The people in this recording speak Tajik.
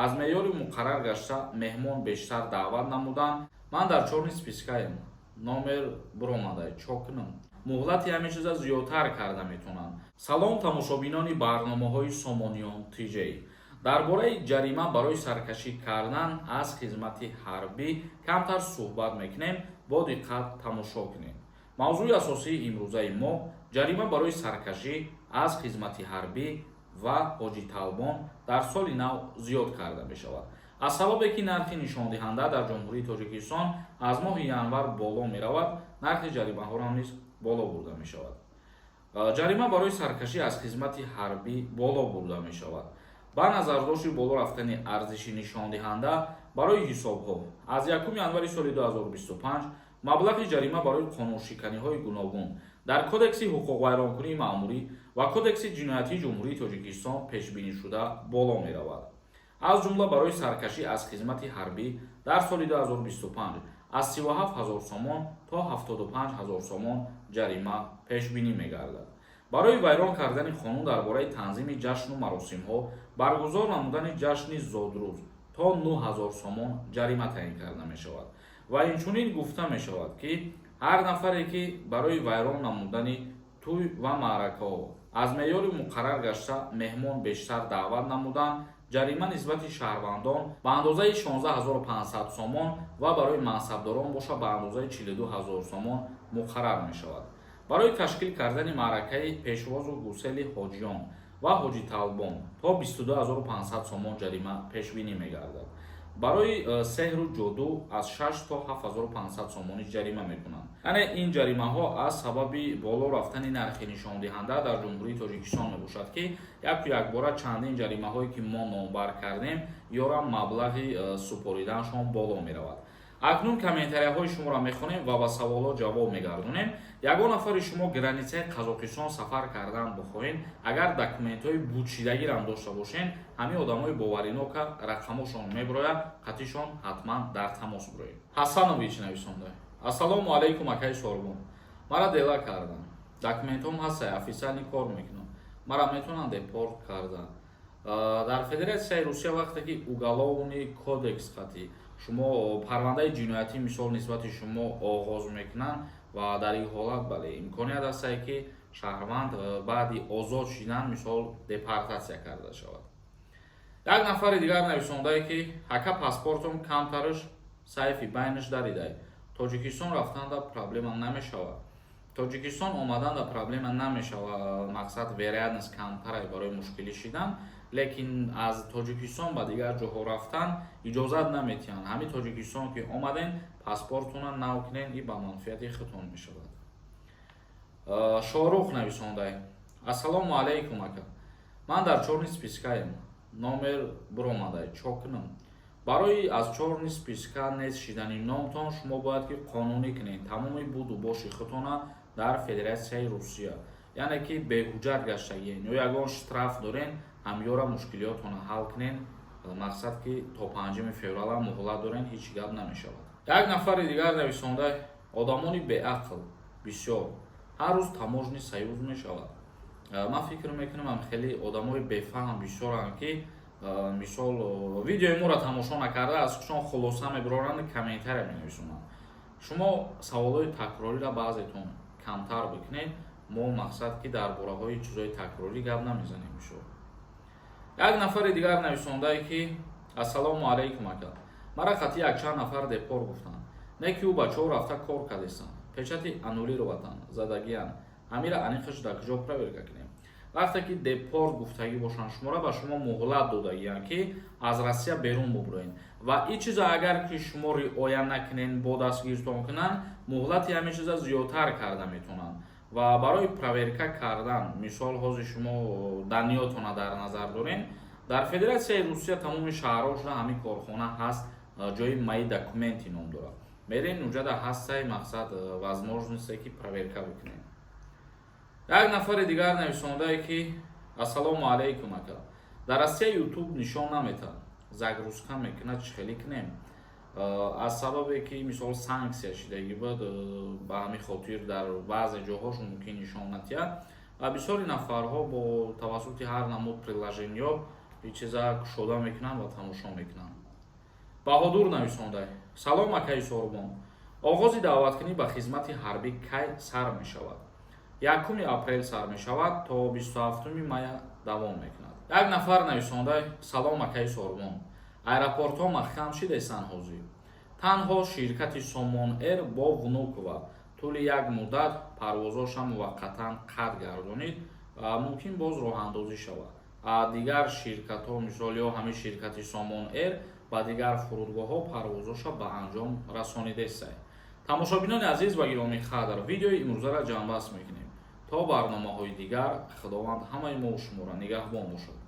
Аз меъёри муқаррар гашта меҳмон бештар даъват намудан. Ман дар чёрный спискаем, номер биромадай, чо кунам? Муҳлати ҳамин чиза зиёдтар карда метавонанд. Салом, тамошобинони барномаҳои Сомониён ТЖ. Дар бораи ҷарима барои саркашӣ кардан аз хизмати ҳарбӣ камтар суҳбат мекунем, бо диққат тамошо кунем. Мавзӯи асосии имрӯзаи мо ҷарима барои саркашӣ аз хизмати ҳарбӣ ва ҳоҷиталбон дар соли нав зиёд карда мешавад. Аз сабабе ки нархи нишондиҳанда дар Ҷумҳурии Тоҷикистон аз моҳи январ боло меравад, нархи ҷаримаҳоро низ боло бурда мешавад. Ҷарима барои саркашӣ аз хизмати ҳарбӣ боло бурда мешавад. Ба назардошти боло рафтани арзиши нишондиҳанда барои ҳисобҳо аз 1 январи соли 2025 маблағи ҷарима барои қонуншиканиҳои гуногун дар Кодекси ҳуқуқвайронкунии маъмурӣ ва Кодекси ҷиноятии Ҷумҳурии Тоҷикистон пешбинишуда боло меравад. Аз ҷумла, барои саркашӣ аз хизмати ҳарбӣ дар соли 2025 аз 37 ҳазор сомон то 75 ҳазор сомон ҷарима пешбинӣ мегардад. Барои вайрон кардани қонун дар бораи танзими ҷашну маросимҳо, баргузор намудани ҷашни зодрӯз то 9 ҳазор сомон ҷарима таъин карда мешавад. Ва инчунин гуфта мешавад, ки ҳар нафаре ки барои вайрон намудани тӯй ва маъракаҳо, аз меъёри муқаррар гашта меҳмон бештар даъват намудан, ҷарима нисбати шаҳрвандон ба андозаи 16 500 сомон ва барои мансабдорон боша, ба андозаи 42 ҳазор сомон муқаррар мешавад. Барои ташкил кардани маъракаи пешвозу гусели ҳоҷиён ва ҳоҷиталбон то 22 500 сомон ҷарима пешбинӣ мегардад. Барои сеҳру ҷоду аз 6 то 7500 сомонӣ ҷарима мекунанд. Яъне ин ҷаримаҳо аз сабаби боло рафтани нархи нишондиҳанда дар Ҷумҳурии Тоҷикистон мебошад, ки яку якбора чандин ҷаримаҳое ки мо номбар кардем, ёра маблағи супориданашон боло меравад. Акнун комментарияҳои шуморо мехонем ва ба саволҳо ҷавоб мегардонем. Ягон нафари шумо границаи Қазоқистон сафар кардан бихоҳед, агар документҳои бучидагирам дошта бошен, ҳамин одамои боваринока рақамошон мебирояд, қатишон ҳатман дар тамос бироед. Ҳасанович нависонда: «Ассалому алайкум, акаи Сорбон. Мара дела кардам, документҳом ҳастай, официально кор мекунам, мара метавонанд депорт карда?» Дар Федератсияи Русия вақте ки уголовный кодекс қатӣ шумо парвандаи ҷиноятӣ, мисол, нисбати шумо оғоз мекунанд ва дар ин ҳолат, бале, имконият ҳастае, ки шаҳрванд баъди озод шидан, мисол, депортатсия карда шавад. Як нафари дигар нависондае, ки ака, паспортум камтараш сайфи байнаш даридай, Тоҷикистон рафтанда проблема намешавад? Тоҷикистон омаданда проблема намешавад, мақсад, вероятность камтарай барои мушкилӣ шидан, лекин аз Тоҷикистон ба дигар ҷоҳо рафтан иҷозат наметиҳанд. Ҳамин Тоҷикистон ки омаден, паспортона нав кунен, и ба манфиати худтон мешавад. Шоҳрух нависондай: «Ассалому алайкум, ака, ман дар чёрный спискаем, номер биромадай, чо кунам?» Барои аз чёрный списка нест шидани номтон шумо бояд ки қонунӣ кунед тамоми буду боши худтона дар Федератсияи Русия, яъне ки беҳуҷҷат гаштагиен ё ягон штраф дорен, ҳамёра мушкилиётона ҳал кунен. Мақсад, ки то 5 феврала муҳлат дорен, ҳеҷ гап намешавад. Як нафари дигар нависонда: «Одамони беақл бисёр, ҳар рӯз таможенный союз мешавад». Ман фикр мекунам, хеле одамои бефаҳм бисёранд, ки, мисол, видеои моро тамошо накарда, аз худшон хулоса мебароранд, комментария менависонанд. Шумо саволҳои такрориро баъзетон камтар бикунед. Мо, мақсад, ки дар бораҳои чизҳои такрорӣ гап намезанем. Бисёр. Як нафари дигар нависондае, ки «Ассалому алайкум, ака, мара қати якчанд нафар депорт гуфтанд, не ки ӯ бачаҳо рафта кор кардестанд, печати аннулировать задагиян, ҳамира аниқаш дар куҷо проверка кунем?» Вақте ки депорт гуфтагӣ бошанд шуморо, ба шумо муҳлат додагиянд, ки аз Россия берун бубуроед ва ин чиза агар ки шумо риоя накунед, бо дастгиртон кунанд, муҳлати ҳамин чиза зиёдтар карда метавонанд. Ва барои проверка кардан, мисол, ҳозир шумо данныетона дар назар дорем, дар Федератсияи Русия тамоми шаҳрҳо шуда ҳамин корхона ҳаст, ҷои «Мои документы» ном дорад. Мерем, уҷада ҳастай, мақсад, возможности ки проверка бикунем. Як нафари дигар нависондае, ки «Ассалому алайкум, ака, дар Россия Ютуб нишон наметад, загрузка мекунад, чӣ хеле кунем?» Аз сабабе ки, мисол, санксия шидагӣ буд, ба ҳамин хотир дар баъзе ҷоҳош мумкин нишон натиҳад ва бисёри нафарҳо бо тавассути ҳар намуд приложениё Ин чиза кушода мекунанд ва тамошо мекунанд. Баҳодур нависонда: «Салом, акаи Сорбон, оғози даъваткунӣ ба хизмати ҳарбӣ кай сар мешавад?» 1 апрел сар мешавад, то 27 мая давом мекунад. Як нафар нависонда: «Салом, акаи Сорбон, аэропортҳо маҳкам шидесан, ҳозир танҳо ширкати Сомон Эйр бо Внуково тӯли як муддат парвозоша муваққатан қатъ гардонид, мумкин боз роҳандозӣ шавад. Дигар ширкатҳо, мисол, ё ҳамин ширкати Сомон Эйр ба дигар фурудгоҳҳо парвозоша ба анҷом расонидесай». Тамошобинони азиз ва гиромиқадр, видеои имрӯзаро ҷамъбаст мекунем. То барномаҳои дигар Худованд ҳамаи мо шуморо нигаҳбон бошад.